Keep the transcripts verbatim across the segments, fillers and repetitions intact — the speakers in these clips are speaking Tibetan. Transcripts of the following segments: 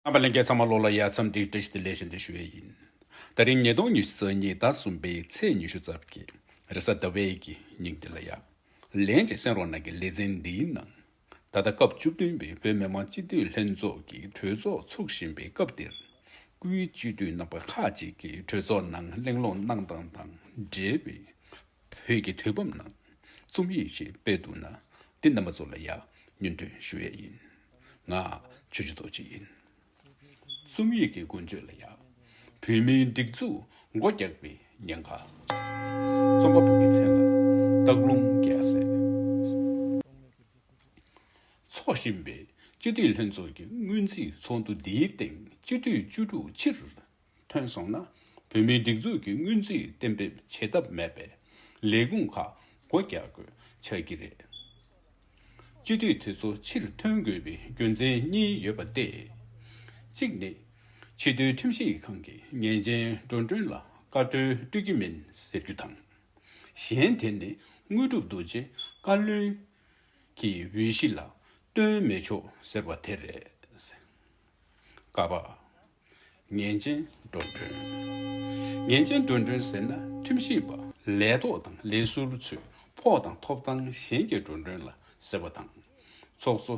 རྣམ་པ་ལྷན་རྒྱས་ཚང་མ་ལོ་ལ་ཡ་མཚམས་འདི་བཀྲ་ཤིས་བདེ་ལེགས་ཞུ་འདི་ཞུ་ཡས་ཡིན། ད་རིང་ཉིས་སྟོང་ཉི་ཤུ་རྩ་གཉིས་ཟླ་གསུམ་པའི་ཚེས་ཉི་ཤུ་རྩ་བརྒྱད་རེས་གཟའ་ཟླ་བའི་གི་ཉིན་འདི་ལ་ཡ། ལན་ཅིག་གསན་རོགས་གནང་གི་ལེ་ཚན་འདིའི་ནང་། ད་ལྟ་སྐབས་བཅུ་བདུན་པའི་བོད་མི་མང་སྤྱི་འཐུས་ལྷན་ཚོགས་ཀྱི་གྲོས་ཚོགས་ཚོགས་བཞིན་པའི་སྐབས་འདིར། སྐུའི་སྤྱི་འཐུས་རྣམ་པ་ཁག་ཅིག་གིས་གྲོས་ཚོགས་ནང་གླེང་སློང་གནང་སྟངས་དང་འབྲེལ་བའི་བོད་ཀྱི་དུས་བབ་ནང་རྩོམ་ཡིག་ཞིག་སྤེལ་འདུག་ན། འདི་རྣམ་པ་ཚོ་ལ་ཡ་སྙན་སྒྲོན་ཞུ་ཡས་ཡིན། ང་ཆོས་རྗེ་རྡོ་རྗེ་ཡིན། རྩོམ་ཡིག་གི་མགོ་བརྗོད་ལ་ཡ། བོད་མིའི་སྒྲིག་འཛུགས་སྒོ་རྒྱག་པའི་ཉེན་ཁ། རྩོམ་པ་པོ་གི་མཚན་ལ་སྟག་ལུང་རྒྱལ་མཚན། འཚོགས་བཞིན་པའི་སྤྱི་འཐུས་ལྷན་ཚོགས་ཀྱི་སྔོན་རྩིས་ཚོགས་འདུ་འདིའི་སྟེང་སྤྱི་འཐུས་བཅུ་དྲུག་ཕྱིར་ཐོན་སོང་ན། བོད་མིའི་སྒྲིག་འཛུགས་ཀྱི་སྔོན་རྩིས་གཏན་འབེབས་བྱེད་ཐབས་མེད་པས་ལས་ཁུངས་ཁག་སྒོ་རྒྱག་དགོས་ཆགས་ཀྱི་རེད། སྤྱི་འཐུས་དེ་ཚོ་ཕྱིར་ཐོན་དགོས་པའི་རྒྱུ་མཚན་གཉིས་ཡོད་པ་སྟེ། གཅིག་ནི། ཆེས་མཐོའི་ཁྲིམས་ཞིབ་ཁང་གིས་ཉེས་ཅན་འགྲོ་གྲོན་ལ་བཀའ་འཁྲོལ་སྤྲོད་ཀྱི་མིན་ཟེར་རྒྱུ་དང་། གཞན་དེ་ནི་དངོས་གྲུབ་རྡོ་རྗེ་བཀའ་བློན་གྱི་འོས་གཞི་ལ་བཏོན་མི་ཆོག་ཟེར་བ་དེ་རེད། ཀ་པ། ཉེས་ཅན་འགྲོ་གྲོན། ཉེས་ཅན་འགྲོ་གྲོན་ཟེར་ན་ཁྲིམས་ཞིབ་པ་ལས་ཐོག་དང་ལས་ཟུར་ཚོས་ཕོགས་དང་ཐོབ་ཐང་གཞན་གྱི་འགྲོ་གྲོན་ལ་ཟེར་བ་དང་། ཚོགས་གཙོ་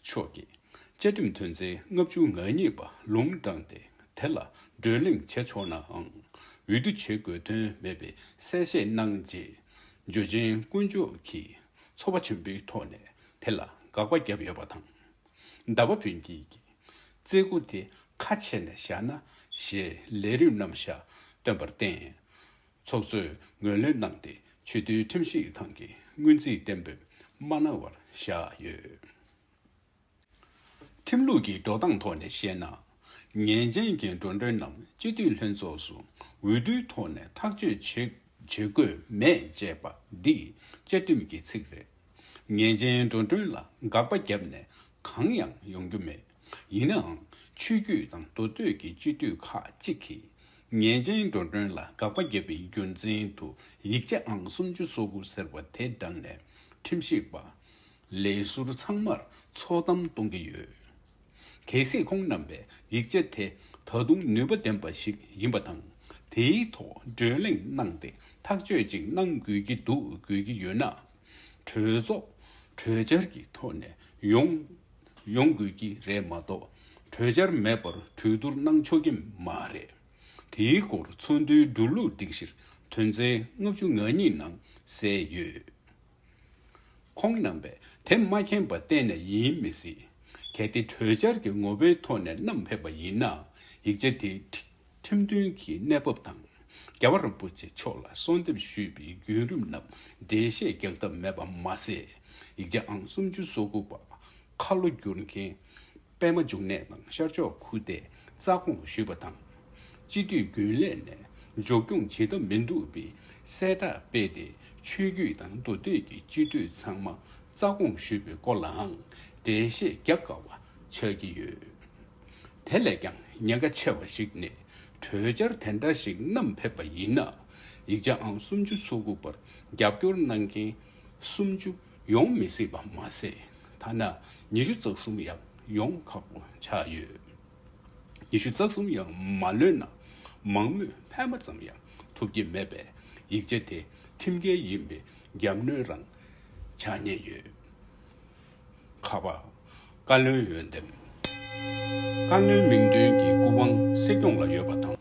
མཆོག་གིས་བཅའ་ཁྲིམས་དོན་ཚན་ལྔ་བཅུ་ང་གཉིས་པ་ལུང་དྲངས་ཏེ་དེ་ལ་བགྲོ་གླེང་བྱེད་ཆོག་ནའང་འོས་བསྡུ་བྱེད་དགོས་དོན་མེད་པའི་གསལ་བཤད་གནང་རྗེས། འབྱོར་ཆེན་དཀོན་མཆོག་གིས་ཚོར་བ་ཆེན་པོའི་ཐོག་ནས་དེ་ལ་དགག་པ་བརྒྱབ་ཡོད་པ་དང་། ཟླ་བ་བུན་འཁྱིལ་གྱིས་རྩེ་དགུ་དེ་ཁ་ཕྱེ་ནས་བཞག་ན་ཞེས་ལས་རིམ་རྣམ་གཞག་བཏོན་པར་བརྟེན། ཚོགས་གཙོས་ངོས་ལེན་གནང་སྟེ་ཆེས་མཐོའི་ཁྲིམས་ཞིབ་ཁང་གིས་སྔོན་རྩིས་གཏན་འབེབས་མ་གནང་བར་བཞག་ཡོད། ཁྲིམས་ལུགས་ཀྱི་འགྲོ་སྟངས་ཐོག་ནས་བཤད་ན། ཉེས་ཅན་གྱི་འགྲོ་གྲོན་རྣམས་སྤྱི་འཐུས་ལྷན་ཚོགས་སུ་འོས་བསྡུའི་ཐོག་ནས་ཐག་གཅོད་བྱེད་བྱེད་དགོས་མེད་ཅེས་པ་འདི་བཅའ་ཁྲིམས་ཀྱི་ཚིག་རེད། ཉེས་ཅན་འགྲོ་གྲོན་ལ་དགག་པ་བརྒྱབ་ནས་གང་ཡང་ཡོང་རྒྱུ་མེད། ཡིན་ནའང་ཆོས་བརྒྱུད་དང་མདོ་སྟོད་ཀྱི་སྤྱི་འཐུས་ཁག་ཅིག་གིས་ཉེས་ཅན་འགྲོ་གྲོན་ལ་དགག་པ་བརྒྱབ་པའི་རྒྱུ་མཚན་དུ་ཡིག་ཆ་ཨང་སུམ་ཅུ་སོ་དགུ་ཟེར་བ་དེ་དྲངས་ནས་ཁྲིམས་ཞིབ་པ། ལས་ཟུར་ཚང་མར་ཚོགས་གཏམ་གཏོང་གི་ཡོད། གལ་སྲིད་ཁོང་རྣམ་པས་ཡིག་ཆ་དེ་ད་དུང་ནུས་པ་ལྡན་པ་ཞིག་ཡིན་པ་དང་། དེའི་ཐོག་བགྲོ་གླེང་གནང་སྟེ་ཐག་གཅོད་ཅིག་གནང་དགོས་ཀྱི་འདུག་དགོས་ཀྱི་ཡོད་ན། གྲོས་ཚོགས་གྲོས་འཆར་གྱི་ཐོག་ནས་ཡོང་ཡོང་དགོས་ཀྱི་རེད་མ་གཏོགས། གྲོས་འཆར་མེད་པར་གྲོས་བསྡུར་གནང་ཆོག་གི་མ་རེད། དེའི་སྐོར་ཚོགས་འདུའི་འགྲོ་ལུགས་སྒྲིག་གཞིར་དོན་ཚན་ལྔ་བཅུ་ང་གཉིས་ནང་གསལ་ཡོད། ཁོང་རྣམ་པས་དེ་མ་མཁྱེན་པ་གཏན་ནས་ཡིན་མི་སྲིད། གལ་ཏེ་གྲོས་འཆར་གྱི་ངོ་བོའི་ཐོག་ནས་བསྣམས་ཕེབས་པ་ཡིན་ན། ཡིག་ཆ་དེ་ཁྲི་ཁྲིམས་མཐུན་གྱི་གནས་བབ་དང་། རྒྱལ་བ་རིན་པོ་ཆེ་མཆོག་ལ་གསོལ་འདེབས་ཞུས་པའི་བརྒྱུད་རིམ་རྣམས་འགྲེལ་བཤད་རྒྱག་ཐབས་མེད་པ་མ་ཟད། ཡིག་ཆ་ཨང་སུམ་ཅུ་སོ་དགུ་པ་ཁ་ལོ་བསྒྱུར་མཁན་པད་མ་འབྱུང་གནས་དང་ཤར་ཕྱོགས་ཁུ་ཏས་རྩ་དགོངས་ཞུས་པ་དང་། སྤྱི་འཐུས་རྒྱུན་ལས་ནས་འཇོག་སྐྱོང་བྱེད་ཐབས་མི་འདུག་པའི་གསལ་བསྒྲགས་སྤེལ་ཏེ། ཆོས་བརྒྱུད་དང་མདོ་སྟོད་ཀྱི་སྤྱི་འཐུས་ཚང་མ་རྩ་དགོངས་ཞུས་པའི་སྐོར་ལའང་འགྲེལ་བཤད་རྒྱག་དཀའ་བ་ཆགས་ཀྱི་ཡོད། དེ་ལས་ཀྱང་ཉེན་ཁ་ཆེ་བ་ཞིག་ནི། གྲོས་འཆར་དེ་འདྲ་ཞིག་བསྣམས་ཕེབས་པ་ཡིན་ན། ཡིག་ཆ་ཨང་སུམ་ཅུ་སོ་དགུ་པར་རྒྱབ་སྐྱོར་གནང་མཁན་སུམ་ཅུ་ཡོང་མི་སྲིད་པ་མ་ཟད། ཐ་ན་ཉི་ཤུ་རྩ་གསུམ་ཡང་ཡོང་ཁག་པོ་ཆགས་ཡོད། ཉི་ཤུ་རྩ་གསུམ་ཡང་མ་ལོན་ན། མང་མོས་ཕལ་མ་ཙམ་ཡང་ཐོབ་ཀྱི་མེད་པས། ཡིག་ཆ་དེ་ཁྲིམས་འགལ་ཡིན་པའི་རྒྱབ་གནོན་རང་ཆགས་ཉེན་ཡོད། ཁ་པ། བཀའ་བློན་འོས་འདེམས། བཀའ་བློན་མིང་འདོན་གྱི་སྐུ་དབང་སྲིད་སྐྱོང་ལ་ཡོད་པ་དང་།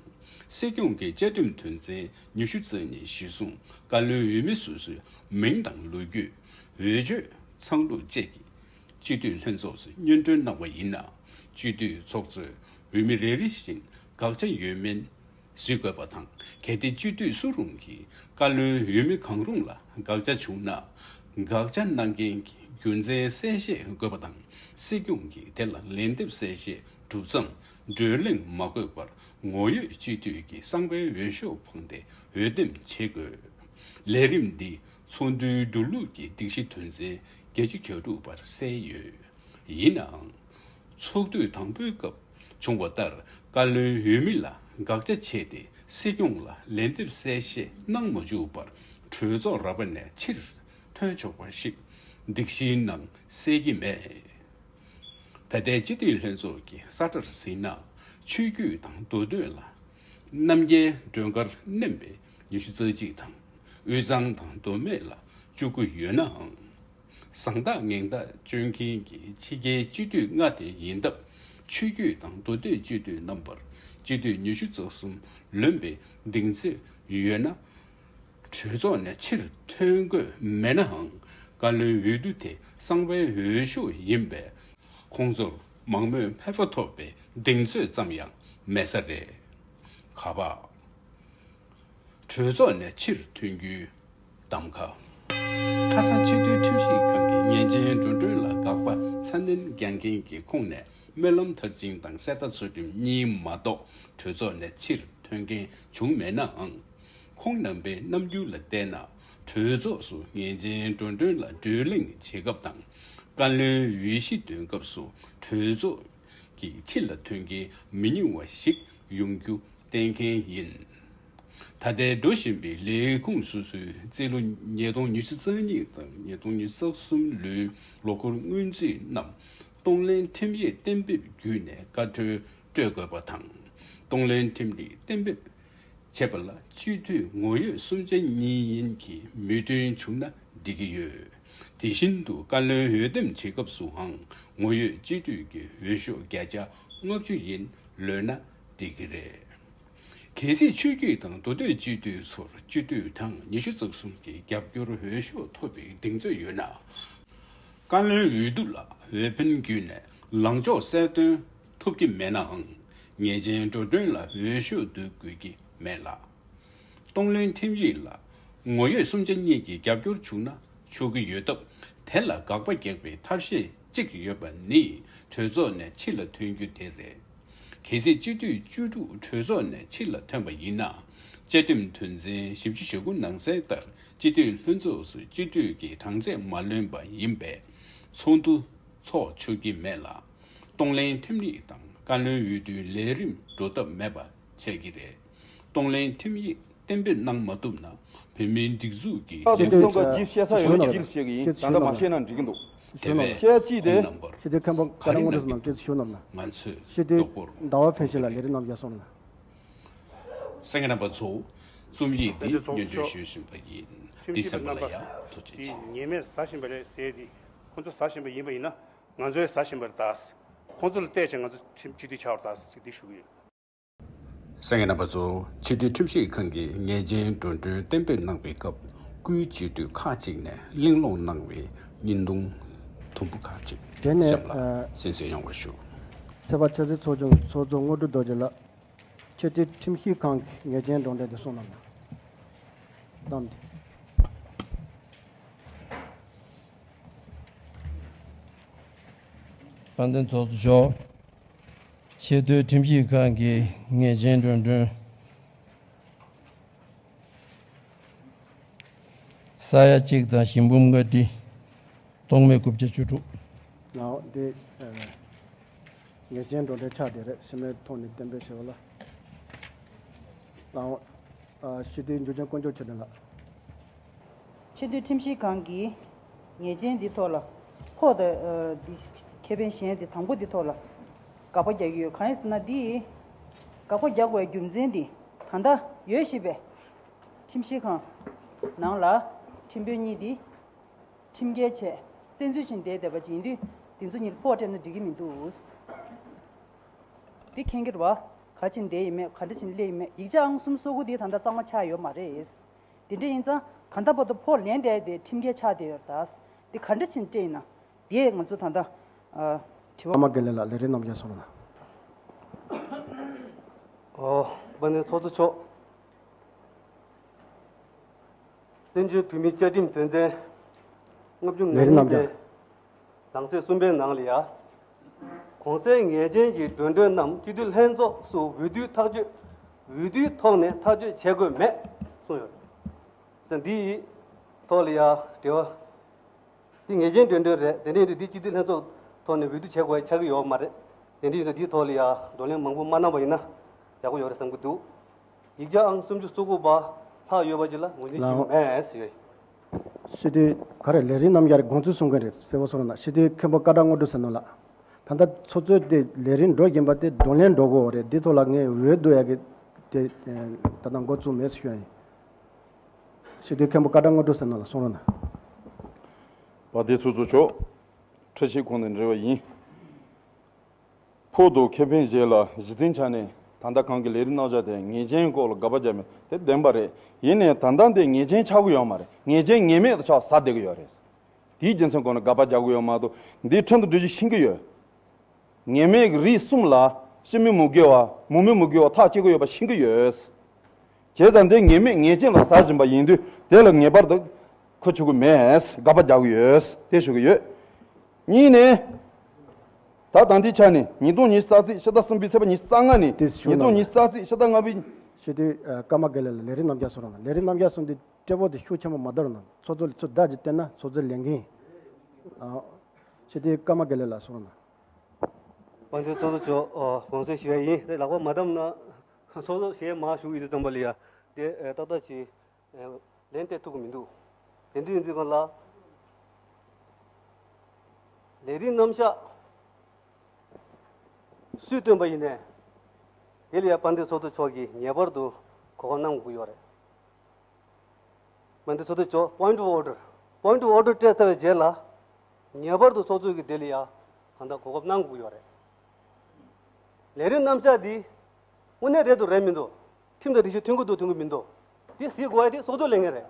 སྲིད་སྐྱོང་གི་བཅའ་ཁྲིམས་དོན་ཚན་ཉི་ཤུ་རྩ་གཉིས་གཞིར་བཟུང་བཀའ་བློན་འོས་མི་སོ་སོའི་མིང་དང་ལོ་རྒྱུས། འོས་ཆོས། ཚང་ལུགས་བཅས་ཀྱི་སྤྱི་འཐུས་ལྷན་ཚོགས་སུ་སྙན་སྒྲོན་གནང་བ་ཡིན་ན། སྤྱི་འཐུས་ཚོགས་གཙོས་འོས་མི་རེ་རེ་བཞིན་དགག་བྱ་ཡོད་མེད་གཟིགས་དགོས་པ་དང་། གལ་ཏེ་སྤྱི་འཐུས་སུ་རུང་གིས་བཀའ་བློན་འོས་མི་གང་རུང་ལ་དགག་བྱ་བྱུང་ན། དགག་བྱ་གནང་མཁན་གྱི་རྒྱུ་མཚན་གསལ་བཤད་དགོས་པ་དང་། སྲིད་སྐྱོང་གིས་དེ་ལ་ལན་འདེབས་གསལ་བཤད་གྲུབ་མཚམས་བགྲོ་གླེང་མ་དགོས་པར། ངོ་ཡོད་སྤྱི་འཐུས་ཀྱི་གསང་བའི་འོས་ཤོག་འཕངས་ཏེ་འོས་འདེམས་བྱེད་དགོས། ལས་རིམ་འདི་ཚོགས་འདུའི་འགྲོ་ལུགས་ཀྱི་སྒྲིག་གཞི་དོན་ཚན་བརྒྱད་ཅུ་གྱ་དྲུག་པར་གསལ་ཡོད། ཡིན་ནའང་། ཚོགས་དུས་དང་པོའི་སྐབས་བྱུང་བ་ལྟར། བཀའ་བློན་འོས་མི་ལ་དགག་བྱ་བྱས་ཏེ། སྲིད་སྐྱོང་ལ་ལན་འདེབས་གསལ་བཤད་གནང་མ་བཅུག་པར། གྲོས་ཚོགས་ར་བ་ནས་ཕྱིར་ཐོན་ཆོག་པ་ཞིག་སྒྲིག་གཞིའི་ནང་གསལ་གྱི་མེད། ད་ལྟའི་སྤྱི་འཐུས་ལྷན་ཚོགས་ཀྱི་ས་ཁྲར་གཟིགས་ན། ཆོས་བརྒྱུད་དང་མདོ་སྟོད་ལ་རྣམ་རྒྱལ་སྒྲོལ་དཀར་མནན་པའི་ཉི་ཤུ་རྩ་གཅིག་དང་། དབུས་གཙང་དང་མདོ་སྨད་ལ་བཅུ་དགུ་ཡོད་ནའང་། བཟང་རྟགས་ངན་རྟགས་སྤྱོད་མཁན་གྱི་ཕྱི་རྒྱལ་སྤྱི་འཐུས་ལྔ་དེ་ཡིན་སྟབས། ཆོས་བརྒྱུད་དང་མདོ་སྟོད་སྤྱི་འཐུས་རྣམ་པར་སྤྱི་འཐུས་ཉི་ཤུ་རྩ་གསུམ་ལོན་པའི་གདེང་ཚོད་ཡོད་ན། གྲོས་ཚོགས་ནས་ཕྱིར་ཐོན་དགོས་མེད་ནའང་། བཀའ་བློན་འོས་བསྡུ་དེ་གསང་བའི་འོས་ཤོག་ཡིན་པས། ཁོང་ཚོར་མང་མོས་ཕེབས་པ་ཐོབ་པའི་གདེང་ཚོད་ཙམ་ཡང་མེད་ས་རེད། ག་པ། གྲོས་ཚོགས་ནས་ཕྱིར་ཐོན་རྒྱུའི་གདམ་ཁ། ཁ་སང་སྤྱི་འཐུས་ཁྲིམས་ཞིབ་ཁང་གིས་ཉེས་ཅན་འགྲོ་གྲོན་ལ་དགག་པ་ཚ་ནན་རྒྱག་མཁན་གྱི་ཁོངས་ནས། སྨོན་ལམ་མཐར་ཕྱིན་དང་གསེར་རྟ་ཚུལ་ཁྲིམས་གཉིས་མ་གཏོགས་གྲོས་ཚོགས་ནས་ཕྱིར་ཐོན་མཁན་བྱུང་མེད་ནའང་། ཁོང་རྣམ་པའི་རྣམ་འགྱུར་ལ་བལྟས་ན། གྲོས་ཚོགས་སུ་ཉེས་ཅན་འགྲོ་གྲོན་ལ་བགྲོ་གླེང་བྱེད་སྐབས་དང་། བཀའ་བློན་འོས་གཞི་འདོན་སྐབས་སུ་གྲོས་ཚོགས་ཀྱི་ཕྱི་ལ་ཐོན་མཁན་མི་ཉུང་བ་ཞིག་ཡོང་རྒྱུ་གཏན་འཁེལ་ཡིན། ད་ལྟའི་འགྲོ་བཞིན་པའི་ལས་ཁུངས་སོ་སོའི་རྩིས་ལོ་ཉིས་སྟོང་ཉི་ཤུ་རྩ་གཉིས་དང་ཉིས་སྟོང་ཉི་ཤུ་རྩ་གསུམ་ལོའི་ལོ་འཁོར་སྔོན་རྩིས་རྣམས་གཏོང་ལེན་ཁྲིམས་ཡིག་གཏན་འབེབས་བརྒྱུད་ནས་བཀའ་འཁྲོལ་སྤྲོད་དགོས་པ་དང་། གཏོང་ལེན་ཁྲིམས་ཡིག་གཏན་འབེབས་བྱེད་པ་ལ་སྤྱི་འཐུས་ངོ་ཡོད་གསུམ་ཆ་གཉིས་ཡན་གྱི་མོས་མཐུན་བྱུང་ན་འགྲིག་གི་ཡོད། དེ་བཞིན་དུ་བཀའ་བློན་འོས་འདེམས་བྱེད་སྐབས་སུའང་ངོ་ཡོད་སྤྱི་འཐུས་ཀྱི་འོས་ཤོག་བརྒྱ་ཆ་ལྔ་བཅུ་ཡན་ལོན་ན་འགྲིག་གི་རེད། གལ་སྲིད་ཆོས་བརྒྱུད་དང་མདོ་སྟོད་སྤྱི་འཐུས་ཚོར་སྤྱི་འཐུས་གྲངས་ཉི་ཤུ་རྩ་གསུམ་གྱི་རྒྱབ་སྐྱོར་འོས་ཤོག་ཐོབ་པའི་གདེང་ཚོད་ཡོད་ན། བཀའ་བློན་འོས་བསྡུ་ལ་འོས་འཕེན་བརྒྱུད་ནས་ལངས་ཕྱོགས་གསལ་སྟོན་ཐུབ་ཀྱི་མེད་ནའང་། ཉེས་ཅན་འགྲོ་གྲོན་ལ་འོས་ཤོག་བསྡུ་དགོས་ཀྱི་མེད་ལ། གཏོང་ལེན་ཁྲིམས་ཡིག་ལ་ངོ་ཡོད་གསུམ་ཆ་གཉིས་ཀྱི་རྒྱབ་སྐྱོར་བྱུང་ན་ཆོག་གི་ཡོད་སྟབས། དེ་ལ་དགག་པ་རྒྱག་པའི་ཐབས་ཤེས་གཅིག་ཡོད་པ་ནི། གྲོས་ཚོགས་ནས་ཕྱི་ལ་ཐོན་རྒྱུ་དེ་རེད། གལ་སྲིད་སྤྱི་འཐུས་བཅུ་དྲུག་གྲོས་ཚོགས་ནས་ཕྱི་ལ་ཐོན་པ་ཡིན་ན། བཅའ་ཁྲིམས་དོན་ཚན་བཞི་བཅུ་ཞེ་དགུ་ནང་གསལ་ལྟར་སྤྱི་འཐུས་ལྷན་ཚོགས་སུ་སྤྱི་འཐུས་ཀྱི་གྲངས་ཚད་མ་ལོན་པ་ཡིན་པས། ཚོགས་འདུ་འཚོགས་ཆོག་གི་མེད་ལ། གཏོང་ལེན་ཁྲིམས་ཡིག་དང་བཀའ་བློན་འོས་བསྡུའི་ལས་རིམ་འགྲོ་ཐབས་མེད་པ་ཆགས་ཀྱི་རེད། གཏོང་ལེན་ཁྲིམས་ཡིག་གཏན་འབེབས་གནང་མ་ཐུབ་ན། བོད་མིའི་སྒྲིག་འཛུགས་ཀྱི་ད་སྤྱི་འདུག་འཐུས་ཚོགས་ཀྱིས་བཤད་ས་ཡོད་ན་ཅིག་བཤད་ཀྱི་ཡིན། ད་ལྟ་མ་བཤད་ན་འགྲིག་གི་འདུག། དེ་བས་ཁོང་རྣམ་པར་སྤྱི་འཐུས་ཁམས་པ་ག་རེ་ངོ་སྤྲོད་གནང་སྐད་ཆ་ཞུ་གནང་ན། ང་ཚོས་ཞི་བདེ་རྡོག་པོར་ཟླ་བ་ཕན་ཞིང་ལ་ལས་རིགས་རྣམ་རྒྱལ་སོང་ན། སེང་གེ་རྣམ་པ་ཚོ། རྩོམ་ཡིག་འདི་སྙན་སྒྲོན་ཞུ་བཞིན་པ་ཡིན། འདི་གསན་པ་ལ་ཡང་ཐུགས་རྗེ་ཆེ། ཉེས་མེད་ཟ་བཞིན་པ་རེད་ཟེར་ཏེ། ཁོང་ཚོ་ཟ་བཞིན་པ་ཡིན་པ་ཡིན་ན། ང་ཚོས་ཟ་བཞིན་པ་རེད་ད། ཁོང་ཚོ་ལ་བལྟས་བྱས་ང་ཚོ་ཁྲིམས་སྤྱི་འཐུས་ཆགས་པ་རེད་ད་ཅེས་འདི་ཞུ་གི་ཡོད། སེང་གེ་རྣམ་པ་ཚོ། སྤྱི་འཐུས་ཁྲིམས་ཞིབ་ཁང་གིས་ཉེས་ཅན་འགྲོ་གྲོན་གཏན་འབེབས་གནང་བའི་སྐབས། སྐུའི་སྤྱི་འཐུས་ཁག་ཅིག་ནས་གླེང་སློང་གནང་བའི་བརྙན་ཐུང་དུམ་བུ་ཁག་ཅིག་དེ་ནས་གཤམ་ལ་ཨ་གསན་གཟིགས་ཡོང་བ་ཞུ། ཚེས་པ་ཆབ་སྲིད་ཚོགས་ཆུང་ཚོགས་གཙོ་དངོས་གྲུབ་རྡོ་རྗེ་ལགས། སྤྱི་འཐུས་ཁྲིམས་ཞིབ་ཁང་གི་ཉེས་ཅན་འགྲོ་གྲོན་དེ་གསུངས་གནང་ན། གཏམ་དེ། དཔལ་ལྡན་ཚོགས་གཙོ་མཆོག། ཆེས་མཐོའི་ཁྲིམས་ཞིབ་ཁང་གི་ཉེས་ཅན་འགྲོ་གྲོན་ས་ཡ་གཅིག་དང་ཞིང་འབུམ་ལྔ་ཁྲི། སྟོང་མེད་དགུ་བརྒྱ་བཅུ་དྲུག། ལའོ་འདི་ཉེས་ཅན་འགྲོ་གྲོན་ཆགས་བསྡད་རེད། ཕྱི་མའི་ཐོག་ནས་གཏན་འབེབས་བྱས་པ་ལ། ལའོ་སྤྱི་འཐུས་འཇུ་ཆེན་དཀོན་མཆོག་ཆོས་སྒྲོན་ལགས། སྤྱི་འཐུས་ཁྲིམས་ཞིབ་ཁང་གིས་ཉེས་ཅན་འདི་ཐོག་ལ་ཕོགས་དང་འདི་ཁེ་ཕན་གཞན་དེ་དང་པོ་འདི་ཐོག་ལ་དགག་པ་རྒྱག་གི་ཡོད། གང་ཡིན་ཟེར་ན་འདི་དགག་པ་རྒྱག་དགོས་རྒྱུ་མཚན་འདི་ད་ལྟ་ཡོད་ཤེས་པའི་ཁྲིམས་ཞིབ་ཁང་ནང་ལ་ཁྲིམས་དཔོན་གཉིས་འདི་ཁྲིམས་འགལ་བྱས་བཙན་འཛུལ་བྱས་བསྡད་བསྡད་པ་ཅིག་ཡིན་དུས་འདི་ཚོ་གཉིས་ལ་ཕོགས་སྤྲད་ན་འགྲིག་གི་མི་འདུག། འདི་མཁྱེན་གྱི་རེད་བ། ག་ཅིག་བསྡད་ཡིན་མེད་ག་འདྲ་ཅིག་སླེབས་ཡིན་མེད་ཡིག་ཆ་ཨང་གསུམ་སོ་དགུ་འདི་ད་ལྟ་གཙང་མ་ཆགས་ཡོད་མ་རེད། དེ་འདྲ་ཡིན་ཙང་གང་ལྟར་བར་དུ་ཕོགས་ལེན་བསྡད་དེ་ཁྲིམས་འགལ་ཆགས་བསྡད་ཡོད་རེད་ད། འདི་ག་འདྲ་ཅིག་སྤྲད་ཡིན་ན། དེ་ང་ཚོ་ད་ལྟ་ཨ་དྲི་བ། ཨ་མ་དགེ་ལེགས་ལགས་ལས་རིགས་རྣམ་རྒྱལ་སོང་ལ། ཨོ། དཔལ་ལྡན་ཚོགས་གཙོ་མཆོག། བཙན་བྱོལ་བོད་མིའི་བཅའ་ཁྲིམས་དོན་ཚན་ལྔ་བཅུ་ང་གཉིས་པའི་ལེ་རིམ་རྣམ་གྲངས་གསུམ་པའི་ནང་ལ་ཡ། གོང་གསལ་ཉེས་ཅན་གྱི་འགྲོ་གྲོན་རྣམས་སྤྱི་འཐུས་ལྷན་ཚོགས་སུ་འོས་བསྡུའི་ཐག་གཅོད། འོས་བསྡུའི་ཐོག་ནས་ཐག་གཅོད་བྱེད་དགོས་མེད་གསུངས་ཡོད། ཟེར་འདིའི་ཐོག་ལ་ཡ་དྲི་བ། འདི་ཉེས་ཅན་འགྲོ་གྲོན་རེད། དེ་འདྲ་ཡིན་དུས་འདི་སྤྱི་འཐུས་ལྷན་ཚོགས་ཐོག་ནས་འོས་བསྡུ་བྱེད་དགོས་ཡ་ཆགས་ཀྱི་ཡོད་མ་རེད། དེ་འདྲ་ཡིན་དུས་འདིའི་ཐོག་ལ་ཡ་བགྲོ་གླེང་མང་པོ་མ་གནང་པ་ཡིན་ན་ཡག་པོ་ཡོད་རེད་བསམ་གྱི་འདུག། ཡིག་ཆ་ཨང་སུམ་ཅུ་སོ་དགུ་པ་ལྷག་ཡོད་པ་ཅིག་ལ་ངོས་འཛིན་ཞུ་གི་མེད་ཟེར་ཡོད། སྤྱི་འཐུས་ག་རེ་ལས་རིགས་རྣམ་རྒྱལ་དགོངས་ཚུལ་གསུང་མཁན་རེད་གསལ་པོ་གསུང་རོགས་གནང་། སྤྱི་འཐུས་མཁན་པོ་ཀ་བྲག་དངོས་གྲུབ་ཟེར་ནོ་ལགས། ད་ ད་ལྟ་ཚོགས་གཙོས་དེ་ལས་རིམ་འགྲོ་བཞིན་པ་དེ་གདོང་ལེན་འགྲོ་དགོས་པ་རེད། འདི་ཐོག་ལ་ངས་འོས་བསྡུ་ཡག་གི་དེ་ད་ལྟ་འགོ་བཙུགས་མེད་ཞུ་ཡ་ཡིན། སྤྱི་འཐུས་མཁན་པོ་སྐལ་བཀྲ་དངོས་གྲུབ་ཟེར་ན་ལ་གསུང་རོགས་གནང་། དཔལ་ལྡན་ཚོགས་གཙོ་མཆོག། འཕྲིན་ཕྱིར་ཁོང་ནས་འབྲེལ་བ་ཡིན། ཕོག་ཐུག་ཁེ་ཕན་བཞེས་ལ་གཞི་རྩའི་ཆ་ནས་ད་ལྟ་གང་གི་ལས་རིམ་གནང་བྱ་དེ་ངེས་ཅན་སྐོར་ལ་དགག་པ་བརྒྱབ་མེད་དེ་བདེན་པ་རེད། ཡིན་ནའི་ད་ལྟ་འདི་ངེས་ཅན་ཆགས་ཀྱི་ཡོད་མ་རེད། ངེས་ཅན་ངེས་མེད་དུ་ཆགས་ས་བསྡད་ཀྱི་ཡོད་རེད། དེའི་རྒྱུ་མཚན་སྐོར་ནས་དགག་པ་རྒྱག་གི་ཡོད་མ་གཏོགས་འདི་ཁྲིམས་དང་སྒྲིག་གཞི་ཤིང་གི་ཡོད། ངེས་མེད་ཀྱི་རིགས་གསུམ་ལ་སྤྱི་མོས་མི་དགོས་པ་མི་མོས་མི་དགོས་པ་ཐག་གཅོད་ཀྱི་ཡོད་པ་ཤིང་གི་ཡོད། བྱས་ཙང་འདི་ངེས་མེད་ངེས་ཅན་ལ་ཟ་བཞིན་པ་ཡིན་དུས་དེ་ལ་ངེས་པར་དུ་ཁུ་ཆུ་གི་མེད་དགག་པ་རྒྱག་གི་ཡོད་དེ་ཞུ་གི་ཡོད། གཉིས་ནས། ད་ད་ལྟའི་ཆ་ནས་ཉིས་སྟོང་ཉི་ཤུ་རྩ་གཅིག་ཕྱི་ཟླ་གསུམ་པའི་ཚེས་པ་ཉི་ཤུ་རྩ་ལྔ་ནས་དེ་ཞུ་ཉིས་སྟོང་ན་ཉི་ཤུ་རྩ་གཅིག་ཕྱི་ཟླ་ལྔ་པའི། སྤྱི་འཐུས་ཀརྨ་དགེ་ལེགས་ལ་ལས་རིམ་རྣམ་གཞག་གསུང་རོགས་གནང་། ལས་རིམ་རྣམ་གཞག་གསུང་དུས་སྤྲད་པོ་དེ་ཤུགས་ཆེན་པོ་མ་བཏང་རོགས་གནང་། ཚོགས་གཙོ་ཚོ་བདག་གིས་བལྟས་ན་ཚོགས་གཙོ་ལས་འགན་ཡིན། སྤྱི་འཐུས་ཀརྨ་དགེ་ལེགས་ལ་གསུང་རོགས་གནང་། དཔལ་ལྡན་ཚོགས་གཙོ་མཆོག་དགོངས་སེལ་ཞུ་ཡ་ཡིན། དེ་ལག་པ་མ་བསྡམས་ན་ཚོགས་གཙོ་ཞེས་མ་ཞུ་ཡི་དུས་ཙམ་པ་ལ་ཡ་དེ་ཏག་ཏག་ཅིག་ལན་སྤྲད་ཐུབ་ཀྱི་མི་འདུག་དེ་འདྲ་ཡིན་དུས་གང་ལ་ལས་རིམ་རྣམ་གཞག་སུས་བཏོན་པ་ཡིན་ནའི་དེ་ལ་ཡ་དཔལ་ལྡན་ཚོགས་གཙོ་མཆོག་གིས་ངེས་པར་དུ་གོ་སྐབས་གནང་དགོས་ཀྱི་ཡོད་རེད། དཔལ་ལྡན་ཚོགས་གཙོ་མཆོག point of order point of order སྤྲད་ཚར་བའི་རྗེས་ལ་ངེས་པར་དུ་ཚོགས་གཙོས་ཀྱི་དེ་ལ་ཡ་གང་ལྟར་གོ་སྐབས་གནང་དགོས་ཀྱི་ཡོད་རེད། ལས་རིམ་རྣམ་གཞག་འདི་དངོས་གནས་རེད་འདུག་རེད་མི་འདུག་ཁྲིམས་དང་སྒྲིག་གཞི་མཐུན་གྱི་འདུག་མཐུན་གྱི་མི་འདུག་དེ་གཟིགས་དགོས་ཡ་དེ་ཚོགས་གཙོ་ལས་འགན་རེད།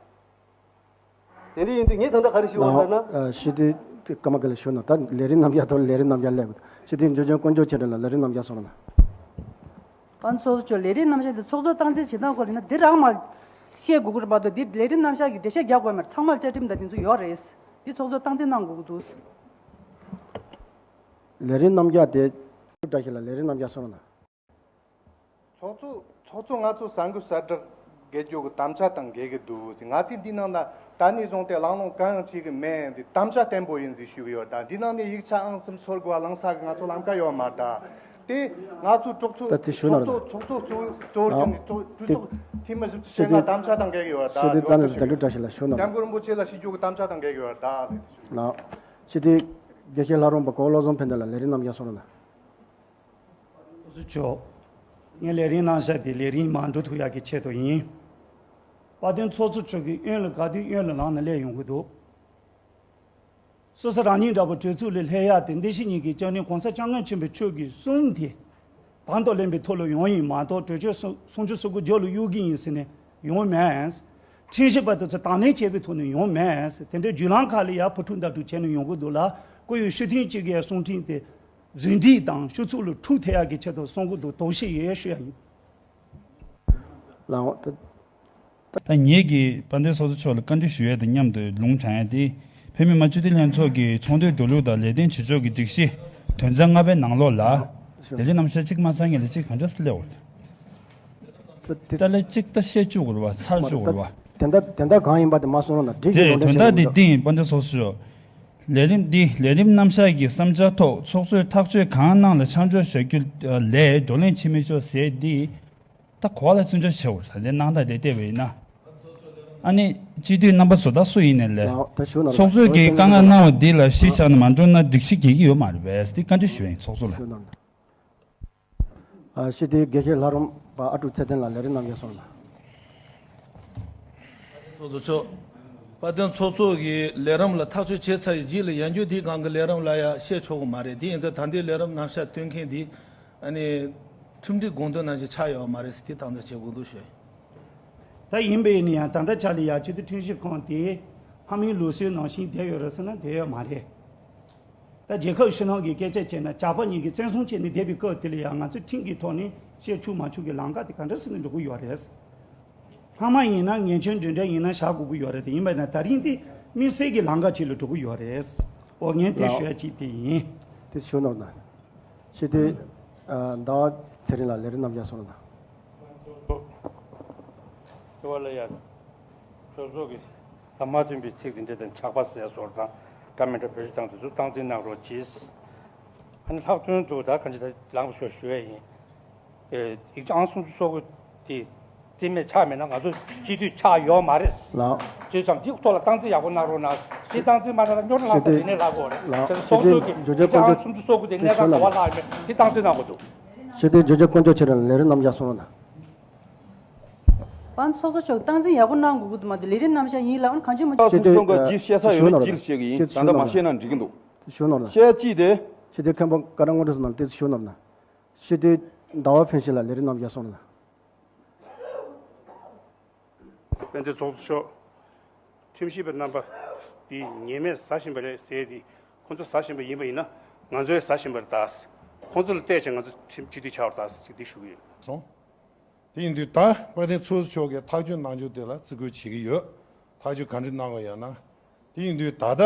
དེ་འདྲ་ཡིན་དུས་ངས་ད་ལྟ་ག་རེ་ཞུ་བ་ལབ་ན། ཨ་སྤྱི་འཐུས་ཀརྨ་དགེ་ལེགས་ཞུ་ན་ད་ལས་རིམ་རྣམ་གཞག་ཐོག་ལས་རིམ་རྣམ་གཞག་སླེབས་ཡོད། སྤྱི་འཐུས་འཇུ་ཆེན་དཀོན་མཆོག་ཆོས་སྒྲོན་ལགས་ལས་རིམ་རྣམ་གཞག་གསུང་རོགས་གནང་། ཨ་ཚོགས་གཙོ་མཆོག་ལས་རིམ་རྣམ་གཞག་འདི་ཚོགས་གཙོ་སྟངས་འཛིན་བྱེད་སྟངས་སྐོར་ཡིན་ན་འདི་རང་མ་བཤད་དགོས་ཀྱི་རེད་མ་གཏོགས་འདི་ལས་རིམ་རྣམ་གཞག་གི་འགྲེལ་བཤད་རྒྱག་དགོས་མ་རེད། ཚང་མར་བཅའ་ཁྲིམས་དང་འདི་ཚོ་ཡོད་རེད། འདི་ཚོགས་གཙོ་སྟངས་འཛིན་གནང་དགོས་ཀྱི་འདུག་ལས་རིམ་རྣམ་གཞག་དེ། བཀྲ་ཤིས་ལགས་ལས་རིམ་རྣམ་གཞག་གསུང་རོགས་གནང་། ཚོགས་གཙོ་ཚོགས་གཙོ་ང་ཚོ་གསར་འགོད་གསལ་བསྒྲགས་དགེ་རྒྱུ་གི་དམ་བཅའ་དང་འགལ་གི་འདུག་ང་ཚོས་འདི་ནང་ལ་ད་ནས་བཟུང་སྟེ་གླེང་སློང་གང་ཡང་བྱེད་གི་མེད། འདི་དམ་བཅའ་བརྟན་པོ་ཡིན་ཟེར་ཞུ་གི་ཡོད། ད་འདི་ནང་ནས་ཡིག་ཆ་ཨང་གསུམ་སོར་དགོས་པ་ལངས་ས་གི་ང་ཚོ་ལམ་ཁ་ཡོད་མ་རེད། ད་དེ་ང་ཚོ་གྲོགས་ཚོ་ད་དེ་ཞུ་ན་ཚོགས་རེད། གཙོ་ཚོགས་གཙོ་གཙོ་བོར་ཨ་གྱུར་ནས་གཙོ་གྲོས་ཚོགས་འཐུས་མི་བཞི་བཅུ་ཞེ་ལྔ་དམ་བཅའ་དང་འགལ་གི་ཡོད་རེད། ད་སྤྱི་འཐུས་རྩ་ནས་དོན་གྲུབ་བཀྲ་ཤིས་ལགས་ཞུ་ན་སྐྱབས་མགོན་རིན་པོ་ཆེ་ལ་ཞུ་རྒྱུ་གི་དམ་བཅའ་དང་འགལ་གི་ཡོད་རེད། ད་ལགས། སྤྱི་འཐུས་དགེ་བཤེས་ལྷ་རམས་པ་གོ་བོ་བློ་བཟང་ཕན་བདེ་ལགས་ལས་རིམ་རྣམ་གཞག་གསུང་རོགས་གནང་། ཚོགས་གཙོ་མཆོག་ངས་ལས་རིམ་གནང་བཞག་དེ་ལས་རིམ་མར་འགྲོ་ཐུབ་ཡག་གི་ཆེད་དུ་ཡིན། དཔལ་ལྡན་ཚོགས་གཙོ་མཆོག་གིས་གཡོན་ལ་ག་དུས་གཡོན་ལ་ལངས་ནས་སླེབས་ཡོང་གི་འདུག་སོ་སོ་རང་ཉིད་འདྲ་པོ་གྲོས་ཚོགས་ལ་སླེབས་ཡག་དེ་འདི་ཕྱི་གཉིས་ཀྱི་སྐྱབས་གནས་གོང་ས་སྐྱབས་མགོན་ཆེན་པོ་མཆོག་གི་གསུང་དེ་དང་དུ་ལེན་པའི་ཐོག་ལ་ཡོང་ཡིན་མ་གཏོགས་གྲོས་ཆོད་སུ་སུམ་ཅུ་སོ་དགུ་རྒྱབ་ལ་གཡུག་གི་ཡིན་ཟེར་ནས་ཡོང་མེད། ཁྲིམས་ཞིབ་པ་དེ་ཚོ་དང་ལེན་བྱས་པའི་ཐོག་ནས་ཡོང་མེད། དེ་འདྲའི་བརྒྱུད་ལམ་ཁག་ལ་ཡར་ཕུ་ཁྲུག་འདབ་ཁྲུག་བྱས་ནས་ཡོང་གི་འདུག་ལ་སྐུ་ཡོད་སྤྱི་འཐུས་གཅིག་གིས་གསུང་འཕྲིན་དེ་རྫུན་སྒྲིག་དང་སྤྱི་ཚོགས་ལ་འཁྲུག་ཐེབས་ཡག་གི་ཆེད་དུ་གསུང་གི་འདུག་དོགས་གཞི་ཡོད་ཞུ་ཡ་ཡིན། ལའོ། ད་ད་ངེད་ཀྱིས་དཔལ་ལྡན་ཚོགས་གཙོ་མཆོག་ལ་བཀའ་འདྲི་ཞུ་ཡས་དང་མཉམ་དུ་ལུང་དྲངས་ཡས་དེ། བོད་མི་མང་སྤྱི་འཐུས་ལྷན་ཚོགས་ཀྱི་ཚོགས་འདུའི་འགྲོ་ལུགས་དང་ལས་དོན་བྱེད་ཕྱོགས་ཀྱི་སྒྲིག་གཞི་དོན་ཚན་ལྔ་པའི་ནང་ལོགས་ལ། ལས་རིམ་རྣམ་གཞག་གཅིག་མ་ཚང་ངེས་ལ་གཅིག་གང་འདྲ་སེ་སླེབས་འོང་། ད་ལས་གཅིག་ད་བཤད་བཅུག་དགོས་རེད་བ། ཚར་བཅུག་དགོས་རེད་བ། དེ་འདྲ་དེ་འདྲ་གང་ཡིན་པ་དེ་མ་གསུང་རོགས་གནང་། སྒྲིག་གི་དེ་ལུང་དོན་དག་དེ་འདི་ཡིན། དཔལ་ལྡན་ཚོགས་གཙོ་མཆོག་ལས་རིམ་འདི་ལས་རིམ་རྣམ་གཞག་གི་བསམ་འཆར་ཐོག་ཚོགས་གཙོས་ཐག་གཅོད་གང་གནང་ལ་ཆ་འཇོག་བྱ་རྒྱུ་ལས་བགྲོ་གླེང་བྱེད་མི་ཆོག་ཟེར་འདི། ད་གོ་བ་ལ་བརྩི་འཇོག་བྱེད་འོ། ད་ལྟའི་སྣང་དག་དེ་བལྟས་པ་ཡིན་ན། ཨ་ནི་སྤྱི་འཐུས་རྣམ་པ་ཚོ་ད་སུ་ཡིན་ནའི་ལས། ལའོ། ད་ཞུ་ན་ཚོགས་གཙོས་ཀྱིས་དཀའ་ངལ་གནང་བ་འདི་ལ་གཞི་བཞག་ནས་མ་འགྲོ་ན་སྒྲིག་གཞི་འགལ་གྱི་ཡོད་མ་རེད་པས། དེ་བཀའ་འདྲི་ཞུ་ཡིན་ཚོགས་གཙོ་ལ། ཞུ་ན། ཨ་སྤྱི་འཐུས་དགེ་བཤེས་ལྷ་རམས་པ་ཨ་ཀྲུག་ཚེ་བརྟན་ལགས་ལས་རིམ་རྣམ་གཞག་གསུང་རོགས་གནང་། ཚོགས་གཙོ་མཆོག་དཔལ་ལྡན་ཚོགས་གཙོ་གིས་ལས་རིམ་ལ་ཐག་གཅོད་བྱས་ཚར་བའི་རྗེས་ལ་ཡང་བསྐྱར་དེའི་སྒང་གི་ལས་རིམ་ལ་ཡང་བཤད་ཆོག་གི་མ་རེད། དེ་ཡིན་ཙང་ད་ལྟའི་ལས་རིམ་རྣམ་གཞག་སྟོན་མཁན་དེ་ཨ་ནི་ཁྲིམས་སྒྲིག་དགོངས་དོན་ནང་བཞིན་ཆགས་ཡོད་མ་རེད་ཟེར་དེ་དང་ད་བྱེད་དགོས་འདུག་ཞུ། ད་ཡིན་པས་ནི་ཡང་ད་ལྟ་ཆ་ལ་ཡང་སྤྱི་འཐུས་ཁྲིམས་ཞིབ་ཁང་དེ་སྔ་མའི་ལུགས་སྲོལ་ནང་བཞིན་བསྡད་ཡོད་རེད་ཟེར་ན་བསྡད་ཡོད་མ་རེད། ད་རྒྱལ་ཁབ་ཕྱི་ནང་གི་སྐད་ཆ་བྱས་ན་ཇག་པ་གཉིས་ཀྱིས་བཙན་བཟུང་བྱས་ནས་བསྡད་པའི་སྐབས་དེ་ལ་ཡང་ང་ཚོས་ཁྲིམས་ཀྱི་ཐོག་ནས་བཤད་ཆོག་མ་ཆོག་གི་ལམ་ཁ་དེ་ག་འདྲ་སེ་ནས་འགྲོ་གི་ཡོད་རེད། སྔ་མ་ཡིན་ན་ཉེས་ཆད་འདྲ་འདྲ་ཡིན་ན་བཞག་དགོས་ཀྱི་ཡོད་རེད། དེ་ཡིན་པ་ན་ད་རིང་དེ་དམིགས་བསལ་གྱི་ལམ་ཁ་ཅིག་ལ་འགྲོ་གི་ཡོད་རེད། འོ་ངས་དེ་ལགས། ཞུ་ཡ་གཅིག་དེ་ཡིན། དེ་ཞུ་ནོར་ན། སྤྱི་འཐུས་ཟླ་བ་ཚེ་རིང་ལགས་ལས་རིམ་རྣམ་གཞག་གསུང་རོགས་གནང་། དེ་བ་ལ་ཡ། གྲོས་ཚོགས་ཀྱི་ཟམ་མ་ཐོན་པའི་ཚིག་དེ་འདྲ་དང་ཇག་པ་ཟེར་བཟོ་དང་འདྲ་མི་འདྲ་བེད་སྤྱོད་བཏང་དུས་སུ་སྟངས་འཛིན་གནང་རོགས་གྱིས། ཨ་ནི་ལྷག་དོན་དུ་ད་གང་ཅི་ད་ལངས་པ་ཤོག་ཞུ་ཡ་ཡིན། ཨེ་ཡིག་ཆ་ཨང་སུམ་ཅུ་སོ་དགུ་དེ་རྩིས་མེད་ཆགས་མེད་ན་ང་ཚོ་སྤྱི་འཐུས་ཆགས་ཡོད་མ་རེད། ལགས། བྱས་ཙང་འདི་ཐོག་ལ་སྟངས་འཛིན་ཡག་པོ་གནང་རོགས་གནང་། དེ་སྟངས་འཛིན་མ་གནང་ན་རྙོག་དྲ་ལྷག་ཙམ་དེ་ནས་ལྷག་གོ་རེད། ལགས། དེ་ཚོགས་གཙོ་གིས་འཇོན་ཆ་དེ་ཀུན་ཨང་སུམ་ཅུ་སོ་དགུ་དེ་གནས་སྟངས་ག་པར་ལྷག་ཡོད་མེད་དེ་སྟངས་འཛིན་གནང་དགོས་འདུག། ཞུ་དེ་འཇོན་ཆ་དཀོན་མཆོག་མཆོག་ལ་ལས་རིམ་རྣམ་གཞག་གསུང་རོགས་གནང་། པང་ཚོགས་གཙོ་མཆོག་སྟངས་འཛིན་ཡག་པོ་གནང་དགོས་ཀྱི་འདུག་མ་གཏོགས་ལས་རིམ་རྣམ་གཞག་ཡིན་ལབ་ཨ་ནི་གང་བྱུང་མ་བྱུང་ཞེས་དེ་སོང་ག་ཅིག་བཤད་ས་ཡོད་ན་ཞུ་ཅིག་ནོར་བཤད་གི་ཡིན། ད་ལྟ་མ་བཤད་ན་འགྲིག་གི་འདུག། ཞུ་ནོར་ལ། བཤད་ཅིག་དེ། ཞུ་དེ་མཁན་པོ་བཀའ་ཁྲི་སྔོན་འགྲོ་ཟེར་ནང་ལ་དེ་ཞུ་ནོར་ན། ཞུ་དེ་ཟླ་བ་ཕུན་ཚོགས་ལ་ལས་རིམ་རྣམ་གཞག་གསུང་རོགས་གནང་། དཔལ་ལྡན་ཚོགས་གཙོ་མཆོག། ཁྲིམས་ཞིབ་པ་རྣམ་པ་འདི་ཉེས་མེད་ཟ་བཞིན་པ་རེད་ཟེར་ཏེ་ཁོང་ཚོ་ཟ་བཞིན་པ་ཡིན་པ་ཡིན་ན་ང་ཚོས་ཟ་བཞིན་པ་རེད་ད། ཁོང་ཚོ་ལ་བལྟས་བྱས་ང་ཚོ་ཁྲིམས་སྤྱི་འཐུས་ཆགས་པ་རེད་ད་ཅེས་འདི་ཞུ་གི་ཡོད། སོང་། དེ་ཡིན་དུས་ད་དཔལ་ལྡན་ཚོགས་གཙོ་མཆོག་གིས་ཐག་གཅོད་གནང་རྒྱུ་དེ་ལ་བརྩི་བཀུར་བྱེད་ཀྱི་ཡོད། ཐག་གཅོད་ག་འདྲ་གནང་བ་ཡོད་ན། དེ་ཡིན་དུས་ད་ལྟ་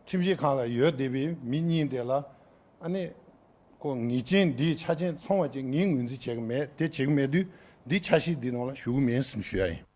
ཁྲིམས་ཞིབ་ཁང་ལ་ཡོད་བསྡད་པའི་མི་གཉིས་དེ་ལ་ཨ་ནི། ཁོ་ངེས་ཅན་འདིའི་ཆ་རྐྱེན་ཚང་བ་ཅིག་ངས་ངོས་འཛིན་བྱེད་ཀྱི་མེད། དེ་བྱེད་ཀྱི་མེད་དུས་འདིའི་འཆར་གཞི་འདི་ནང་ལ་ཞུགས་ཀྱི་མེད་ཟེར་ཞུ་ཡ་ཡིན།